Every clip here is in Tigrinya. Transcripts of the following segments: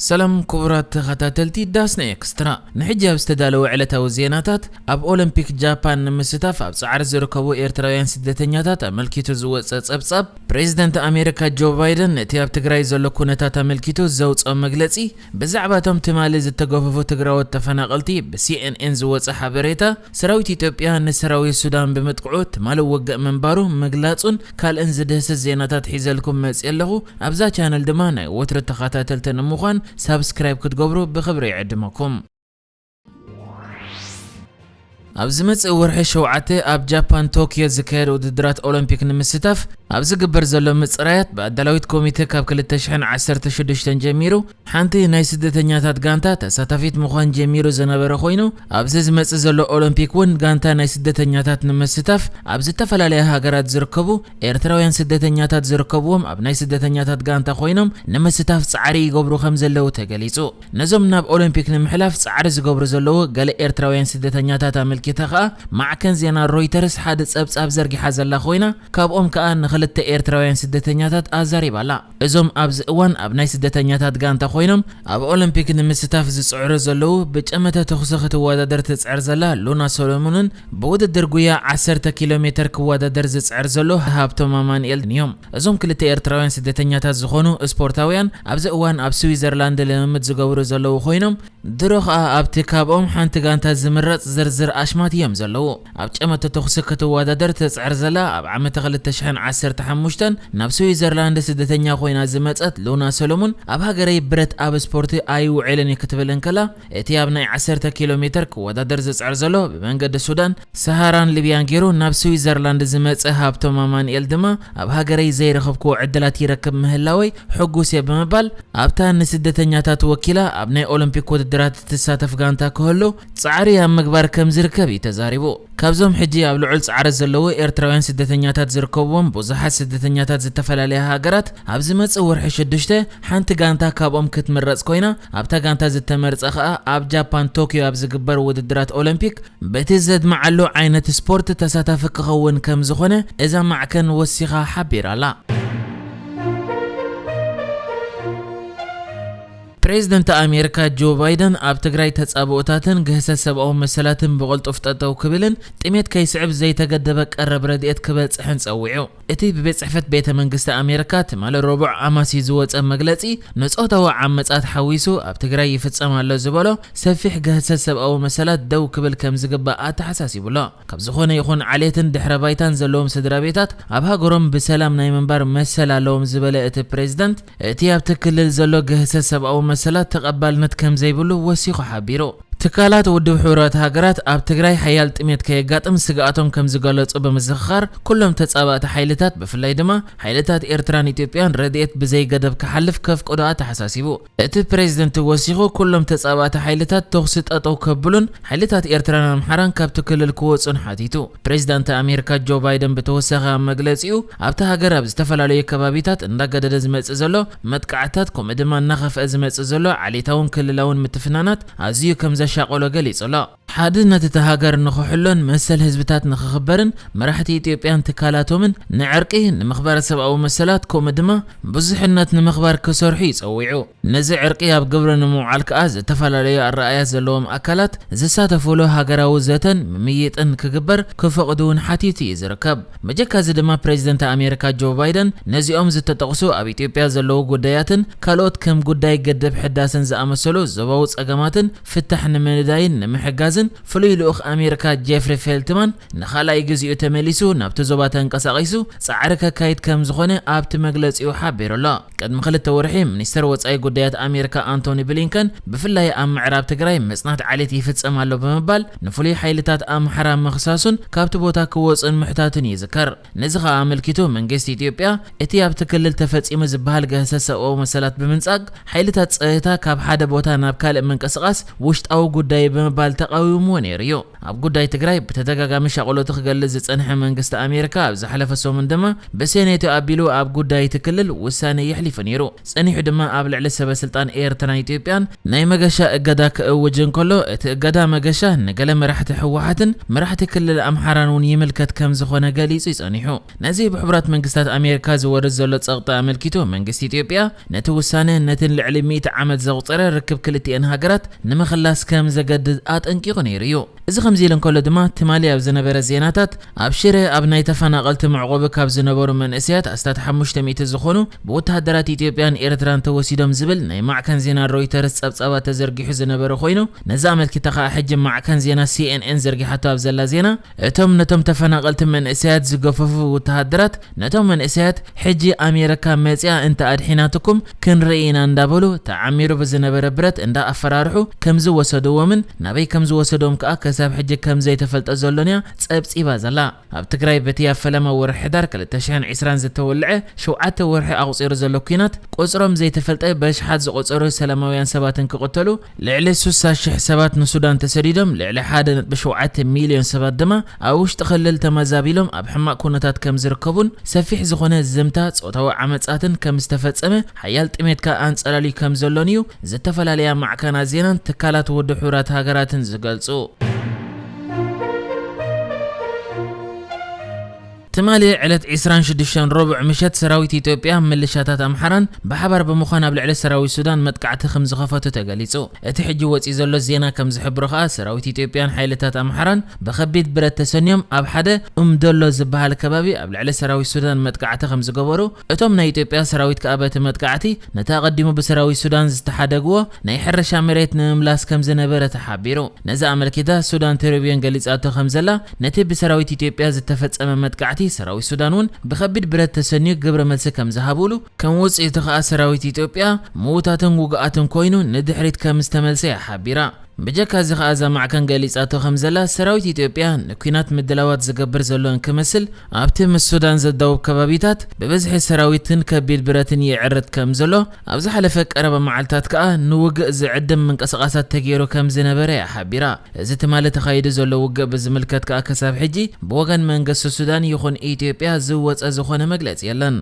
ሰላም ክቡራት ተኸታተልቲ ዳስና ኤክስትራ፣ ንሕጂ ኣብ ዝተዳለወ ዕለታዊ ዜናታት፣ ኣብ ኦሎምፒክ ጃፓን ንምስታፍ ኣብ ጻዕሪ ዝርከቡ ኤርትራውያን ስደተኛታት ኣመልኪቱ ዝወጸ ጸብጻብ፣ ፕሬዚደንት ኣሜሪካ ጆ ባይደን ነቲ ኣብ ትግራይ ዘሎ ኩነታት ኣመልኪቱ ዘውጽኦ መግለጺ፣ ብዛዕባ እቶም ትማሊ ዝተገፈፉ ትግራዎት ተፈናቐልቲ ብሲኤንኤን ዝወጸ ሓበሬታ፣ ሰራዊት ኢትዮጵያ ንሰራዊት ሱዳን ብምጥቅዑ ትማሊ ውግእ ምንባሩ ምግላጹን ካልእን ዝድህስስ ዜናታት ሒዘልኩም መጽእ ኣለኹ። ኣብዛ ቻነል ድማ ናይ ወትሩ ተኸታተልቲ ንምዃን ሳብስክራይብ ክትገብሩ ብኽብሪ ይዕድመኩም። ኣብ ዝመጽእ ወርሒ ሸውዓተ ኣብ ጃፓን ቶኪዮ ዝካየድ ውድድራት ኦሎምፒክ ንምስታፍ ኣብ ዝግበር ዘሎ ምጽራያት ብኣዳላዊት ኮሚቴ ካብ ክልተ ሽሕን ዓሰርተ ሽዱሽተን ጀሚሩ ሓንቲ ናይ ስደተኛታት ጋንታ ተሳታፊት ምዃን ጀሚሩ ዝነበረ ኮይኑ፣ ኣብዚ ዝመጽእ ዘሎ ኦሎምፒክ እውን ጋንታ ናይ ስደተኛታት ንምስታፍ ኣብ ዝተፈላለያ ሃገራት ዝርከቡ ኤርትራውያን ስደተኛታት ዝርከብዎም ኣብ ናይ ስደተኛታት ጋንታ ኮይኖም ንምስታፍ ጻዕሪ ይገብሩ ከም ዘለዉ ተገሊጹ። ነዞም ናብ ኦሎምፒክ ንምሕላፍ ጻዕሪ ዝገብሩ ዘለዉ ገለ ኤርትራውያን ስደተኛታት ኣመልኪታ ከኣ ማዕከን ዜና ሮይተርስ ሓደ ጸብጻብ ዘርጊሓ ዘላ ኮይና፣ ካብኦም ከኣ ንኽልተ ኤርትራውያን ስደተኛታት ኣዛሪባ ኣላ። እዞም ኣብዚ እዋን ኣብ ናይ ስደተኛታት ጋንታ ኮይኖም ኣብ ኦሎምፒክ ንምስታፍ ዝጽዕሩ ዘለዉ፣ ብጨመተ ተኹሲ ክትወዳደር ትጽዕር ዘላ ሉና ሶሎሞንን ብውድድር ጉያ ዓሰርተ ኪሎ ሜተር ክወዳደር ዝጽዕር ዘሎ ሃብቶም ኣማኑኤልን እዮም። እዞም ክልተ ኤርትራውያን ስደተኛታት ዝኾኑ ስፖርታውያን ኣብዚ እዋን ኣብ ስዊዘርላንድ ልምምድ ዝገብሩ ዘለዉ ኮይኖም፣ ድሮ ከኣ ኣብቲ ካብኦም ሓንቲ ጋንታ ዝምረጽ ዝርዝር ኣሽማት እዮም ዘለዉ። ኣብ ጨመተ ተኹሲ ክትወዳደር ትጽዕር ዘላ ኣብ ዓመተ ክልተ ሽሕን ዓሰርተ ሓሙሽተን ናብ ስዊዘርላንድ ስደተኛ ኮይና ዝመጸት ሉና ሰሎሞን፣ ኣብ ሃገረይ ብረት ኣብ ስፖርቲ ኣይውዕልን እየ ክትብል እንከላ፣ እቲ ኣብ ናይ ዓሰርተ ኪሎ ሜተር ክወዳደር ዝጽዕር ዘሎ ብመንገዲ ሱዳን፣ ሰሃራን ሊብያን ገይሩ ናብ ስዊዘርላንድ ዝመጸ ሃብቶም ኣማኑኤል ድማ፣ ኣብ ሃገረይ ዘይረኸብክዎ ዕድላት ይረክብ ምህላወይ ሕጉስ እየ ብምባል፣ ኣብታ ንስደተኛታት ወኪላ ኣብ ናይ ኦሎምፒክ ውድድራት እትሳተፍ ጋንታ ክህሉ ጻዕሪ ኣብ ምግባር ከም ዝርከብ እዩ ተዛሪቡ። ካብዞም ሕጂ ኣብ ልዑል ጻዕሪ ዘለዉ ኤርትራውያን ስደተኛታት ዝርከብዎም ብዙሓት ስደተኛታት ዝተፈላለያ ሃገራት፣ ኣብ ዝመጽእ ወርሒ ሽዱሽተ ሓንቲ ጋንታ ካብኦም ክትምረጽ ኮይና፣ ኣብታ ጋንታ ዝተመርጸ ከኣ ኣብ ጃፓን ቶኪዮ ኣብ ዝግበር ውድድራት ኦሎምፒክ በቲ ዘድምዓሉ ዓይነት ስፖርት ተሳታፊ ክኸውን ከም ዝኾነ እዛ ማዕከን ወሲኻ ሓቢራ ኣላ። ፕሬዚደንት ኣሜሪካ ጆ ባይደን ኣብ ትግራይ ተጻብኦታትን ግህሰት ሰብኣዊ መሰላትን ብቕልጡፍ ጠጠው ክብልን ጥሜት ከይስዕብ ዘይተገደበ ቀረብ ረድኤት ክበጽሕን ጸዊዑ። እቲ ብቤት ጽሕፈት ቤተ መንግስቲ ኣሜሪካ ትማሊ ረቡዕ ኣማስዩ ዝወጸ መግለጺ፣ ንጾታዊ ዓመጻት ሓዊሱ ኣብ ትግራይ ይፍጸም ኣሎ ዝበሎ ሰፊሕ ግህሰት ሰብኣዊ መሰላት ደው ክብል ከም ዝግባእ ኣተሓሳሲቡ ኣሎ። ካብ ዝኾነ ይኹን ዓሌትን ድሕረ ባይታን ዘለዎም ስድራ ቤታት ኣብ ሃገሮም ብሰላም ናይ ምንባር መሰል ኣለዎም ዝበለ እቲ ፕሬዚደንት፣ እቲ ኣብቲ ክልል ዘሎ ግህሰት ሰብኣዊ መሰላት ተቐባልነት ከም ዘይብሉ ወሲኹ ሓቢሩ። ትካላት ውድብ ሕቡራት ሃገራት ኣብ ትግራይ ሓያል ጥሜት ከየጋጥም ስግኣቶም ከም ዝገለጹ ብምዝኽኻር፣ ኩሎም ተጻባእቲ ሓይልታት ብፍላይ ድማ ሓይልታት ኤርትራን ኢትዮጵያን ረድኤት ብዘይገደብ ክሓልፍ ከፍቅዱ ኣተሓሳሲቡ። እቲ ፕሬዚደንት ወሲኹ፣ ኩሎም ተጻባእቲ ሓይልታት ተኹሲ ጠጠው ከብሉን ሓይልታት ኤርትራን ኣምሓራን ካብቲ ክልል ክወጹን ሓቲቱ። ፕሬዚዳንት ኣሜሪካ ጆ ባይደን ብተወሳኺ ኣብ መግለጺኡ፣ ኣብታ ሃገር ኣብ ዝተፈላለዩ ከባቢታት እንዳገደደ ዝመጽእ ዘሎ መጥቃዕትታት ከምኡ ድማ እናኸፍአ ዝመጽእ ዘሎ ዓሌታውን ክልላውን ምትፍናናት ኣዝዩ ከም ዘሻቐሎ ገሊጹ ኣሎ። ሓድነት እታ ሃገር ንኽሕሎን መሰል ህዝብታት ንኽኽበርን መራሕቲ ኢትዮጵያን ትካላቶምን ንዕርቂ፣ ንምኽባር ሰብኣዊ መሰላት ከምኡ ድማ ብዙሕነት ንምኽባር ክሰርሑ ይጸዊዑ። ነዚ ዕርቂ ኣብ ግብሪ ንምውዓል ከኣ ዝተፈላለዩ ኣረኣእያ ዘለዎም ኣካላት ዝሳተፉሉ ሃገራዊ ዘተን ምምይጥን ክግበር ክፈቕዱ እውን ሓቲቱ እዩ ዝርከብ። ብጀካ እዚ ድማ ፕሬዚደንት ኣሜሪካ ጆ ባይደን ነዚኦም ዝተጠቕሱ ኣብ ኢትዮጵያ ዘለዉ ጉዳያትን ካልኦት ከም ጉዳይ ግድብ ሕዳሰን ዝኣመሰሉ ዞባዊ ጸገማትን ፍታሕ ንምንዳይን ንምሕጋዝን ፍሉይ ልኡኽ ኣሜሪካ ጄፍሪ ፌልትማን ንኻልኣይ ግዜኡ ተመሊሱ ናብቲ ዞባ ተንቀሳቒሱ ጻዕሪ ከካይድ ከም ዝኾነ ኣብቲ መግለጺኡ ሓቢሩ ኣሎ። ቅድሚ ክልተ ወርሒ ሚኒስተር ወጻኢ ጉዳያት ኣሜሪካ ኣንቶኒ ብሊንከን ብፍላይ ኣብ ምዕራብ ትግራይ ምጽናት ዓሌት ይፍጸም ኣሎ ብምባል ንፍሉይ ሓይልታት ኣምሓራ ምኽሳሱን ካብቲ ቦታ ክወጹን ምሕታቱን ይዝከር። ነዚ ከኣ ኣመልኪቱ መንግስቲ ኢትዮጵያ እቲ ኣብቲ ክልል ተፈጺሙ ዝበሃል ግህሰት ሰብኣዊ መሰላት ብምንጻግ ሓይልታት ጸጥታ ካብ ሓደ ቦታ ናብ ካልእ ምንቅስቓስ ውሽጣዊ ጉዳይ ብምባል ተቃዊምዎ ነይሩ እዩ። ኣብ ጉዳይ ትግራይ ብተደጋጋሚ ሻቕሎቱ ክገልጽ ዝጸንሐ መንግስቲ ኣሜሪካ፣ ኣብ ዝሓለፈ ሰሙን ድማ ብሴኔቱ ኣቢሉ ኣብ ጉዳይ እቲ ክልል ውሳኔ የሕሊፉ ነይሩ። ጸኒሑ ድማ ኣብ ልዕሊ ሰበ ስልጣን ኤርትራን ኢትዮጵያን ናይ መገሻ እገዳ ክእውጅ እንከሎ፣ እቲ እገዳ መገሻ ንገለ መራሕቲ ህወሓትን መራሕቲ ክልል ኣምሓራን እውን ይምልከት ከም ዝኾነ ገሊጹ እዩ ጸኒሑ። ነዚ ብሕቡራት መንግስታት ኣሜሪካ ዝወርድ ዘሎ ጸቕጢ ኣመልኪቱ፣ መንግስቲ ኢትዮጵያ ነቲ ውሳነ ነቲ ልዕሊ ሚእቲ ዓመት ዘቑጸረ ርክብ ክልቲኤን ሃገራት ንምኽላስ ከም ዘገድድ ኣጠንቂቑ ነይሩ እዩ። እዚ ከምዚ ኢሉ እንከሎ ድማ፣ ትማሊ ኣብ ዝነበረ ዜናታት፣ ኣብ ሽረ ኣብ ናይ ተፈናቐልቲ መዕቆቢ ካብ ዝነበሩ መንእሰያት ኣስታት ሓሙሽተ ሚእቲ ዝኾኑ ብወተሃደራት ኢትዮጵያን ኤርትራን ተወሲዶም ዝብል ናይ ማዕከን ዜና ሮይተርስ ጸብጻባት ተዘርጊሑ ዝነበረ ኮይኑ፣ ነዚ ኣመልኪታ ከኣ ሕጂ ማዕከን ዜና ሲኤንኤን ዘርጊሓቶ ኣብ ዘላ ዜና፣ እቶም ነቶም ተፈናቐልቲ መንእሰያት ዝገፈፉ ወተሃደራት፣ ነቶም መንእሰያት ሕጂ ኣሜሪካ መጺኣ እንተ ኣድሒናትኩም ክንርኢ ኢና እንዳበሉ፣ ተዓሚሩ ብዝነበረ ብረት እንዳ ኣፈራርሑ ከም ዝወሰድዎምን ናበይ ከም ዝወሰድዎም ከኣ ክሳብ ሕጂ ከም ዘይተፈልጠ ዘሎን እያ ጸብጺባ ዘላ። ኣብ ትግራይ በቲ ኣብ ፈለማ ወርሒ ሕዳር ክልተ ሽሕን ዕስራን ዝተወልዐ ሸውዓተ ወርሒ ኣቑጺሩ ዘሎ ኲናት፣ ቁጽሮም ዘይተፈልጠ በሽሓት ዝቑጸሩ ሰላማውያን ሰባት እንክቕተሉ፣ ልዕሊ ስሳ ሽሕ ሰባት ንሱዳን ተሰዲዶም፣ ልዕሊ ሓደ ነጥቢ ሸውዓተ ሚልዮን ሰባት ድማ ኣብ ውሽጢ ክልል ተመዛቢሎም ኣብ ሕማቕ ኩነታት ከም ዝርከቡን፣ ሰፊሕ ዝኾነ ዝምታ ጾታዊ ዓመጻትን ከም ዝተፈጸመ፣ ሓያል ጥሜት ከኣ ኣንጸላልዩ ከም ዘሎን እዩ ዝተፈላለያ ማዕከናት ዜናን ትካላት ውድብ ሕቡራት ሃገራትን ዝገልጹ። ትማሊ ዕለት ዕስራን ሽዱሽተን ረቡዕ ምሸት ሰራዊት ኢትዮጵያ ምልሻታት ኣምሓራን ብሓባር ብምዃን ኣብ ልዕሊ ሰራዊት ሱዳን መጥቃዕቲ ከም ዝኸፈቱ ተገሊጹ። እቲ ሕጂ ወጺኡ ዘሎ ዜና ከም ዝሕብሮ ከኣ ሰራዊት ኢትዮጵያን ሓይልታት ኣምሓራን ብኸቢድ ብረት ተሰንዮም ኣብ ሓደ ኡምዶሎ ዝበሃል ከባቢ ኣብ ልዕሊ ሰራዊት ሱዳን መጥቃዕቲ ከም ዝገበሩ፣ እቶም ናይ ኢትዮጵያ ሰራዊት ከኣ በቲ መጥቃዕቲ ነቲ ኣቐዲሙ ብሰራዊት ሱዳን ዝተሓደግዎ ናይ ሕርሻ መሬት ንምምላስ ከም ዝነበረ ተሓቢሩ። ነዚ ኣመልኪታ ሱዳን ትሪቢዮን ገሊጻቶ ከም ዘላ፣ ነቲ ብሰራዊት ኢትዮጵያ ዝተፈጸመ መጥቃዕቲ ሰራዊት ሱዳን እውን ብኸቢድ ብረት ተሰንዩ ግብረ መልሲ ከም ዝሃብሉ፣ ከም ውጽኢቱ ከኣ ሰራዊት ኢትዮጵያ ምዉታትን ውጉኣትን ኮይኑ ንድሕሪት ከም ዝተመልሰ እያ ሓቢራ። ብጀካ እዚ ከኣ እዛ ማዕከን ገሊጻቶ ከም ዘላ፣ ሰራዊት ኢትዮጵያ ንኲናት ምድላዋት ዝገብር ዘሎ እንክመስል፣ ኣብቲ ምስ ሱዳን ዘዳውብ ከባቢታት ብብዝሒ ሰራዊትን ከቢድ ብረትን ይዕርት ከም ዘሎ፣ ኣብ ዝሓለፈ ቀረባ መዓልታት ከኣ ንውግእ ዝዕድም ምንቅስቓሳት ተገይሩ ከም ዝነበረ እያ ሓቢራ። እዚ ትማሊ ተኻይዱ ዘሎ ውግእ ብዝምልከት ከኣ ክሳብ ሕጂ ብወገን መንግስቲ ሱዳን ይኹን ኢትዮጵያ ዝወጸ ዝኾነ መግለጺ የለን።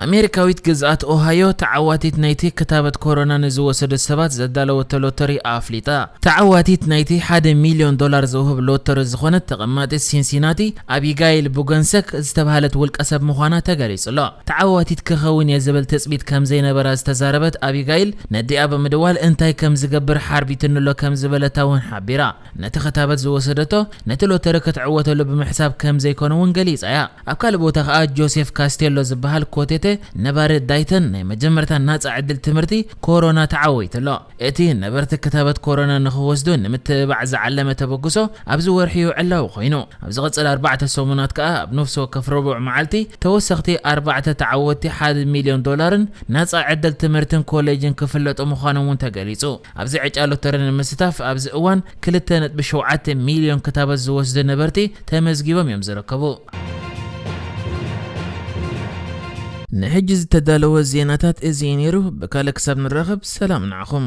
ኣሜሪካዊት ግዝኣት ኦሃዮ ተዓዋቲት ናይቲ ክታበት ኮሮና ንዝወሰዱ ሰባት ዘዳለወቶ ሎተሪ ኣፍሊጣ። ተዓዋቲት ናይቲ ሓደ ሚልዮን ዶላር ዝውህብ ሎተሪ ዝኾነት ተቐማጢት ሲንሲናቲ ኣቢጋይል ቡገንሰክ ዝተባህለት ውልቀ ሰብ ምዃና ተገሊጹ ኣሎ። ተዓዋቲት ክኸውን እየ ዝብል ትጽቢት ከም ዘይነበራ ዝተዛረበት ኣቢጋይል፣ ነዲኣ ብምድዋል እንታይ ከም ዝገብር ሓርቢትኒ ኣሎ ከም ዝበለታ እውን ሓቢራ። ነቲ ክታበት ዝወሰደቶ ነቲ ሎተሪ ክትዕወተሉ ብምሕሳብ ከም ዘይኮነ እውን ገሊጻ እያ። ኣብ ካልእ ቦታ ከኣ ጆሴፍ ካስቴሎ ዝበሃል ኮቴቴ ነባሪ ዳይተን ናይ መጀመርታ ናጻ ዕድል ትምህርቲ ኮሮና ተዓዊቱ ኣሎ። እቲ ነበርቲ ክታበት ኮሮና ንኽወስዱ ንምትብባዕ ዝዓለመ ተበግሶ ኣብዚ ወርሒ እዩ ዕላዊ ኮይኑ። ኣብ ዝቕጽል ኣርባዕተ ሰሙናት ከኣ ኣብ ነፍሲ ወከፍ ረቡዕ መዓልቲ ተወሰኽቲ ኣርባዕተ ተዓወትቲ ሓደ ሚልዮን ዶላርን ናጻ ዕድል ትምህርትን ኮሌጅን ክፍለጡ ምዃኖም እውን ተገሊጹ። ኣብዚ ዕጫ ሎተሪ ንምስታፍ ኣብዚ እዋን ክልተ ነጥቢ ሸውዓተ ሚልዮን ክታበት ዝወስዱ ነበርቲ ተመዝጊቦም እዮም ዝርከቡ። ንሕጂ ዝተዳለወ ዜናታት እዚ እዩ ነይሩ። ብካልእ ክሳብ ንራኸብ ሰላም ንዓኹም።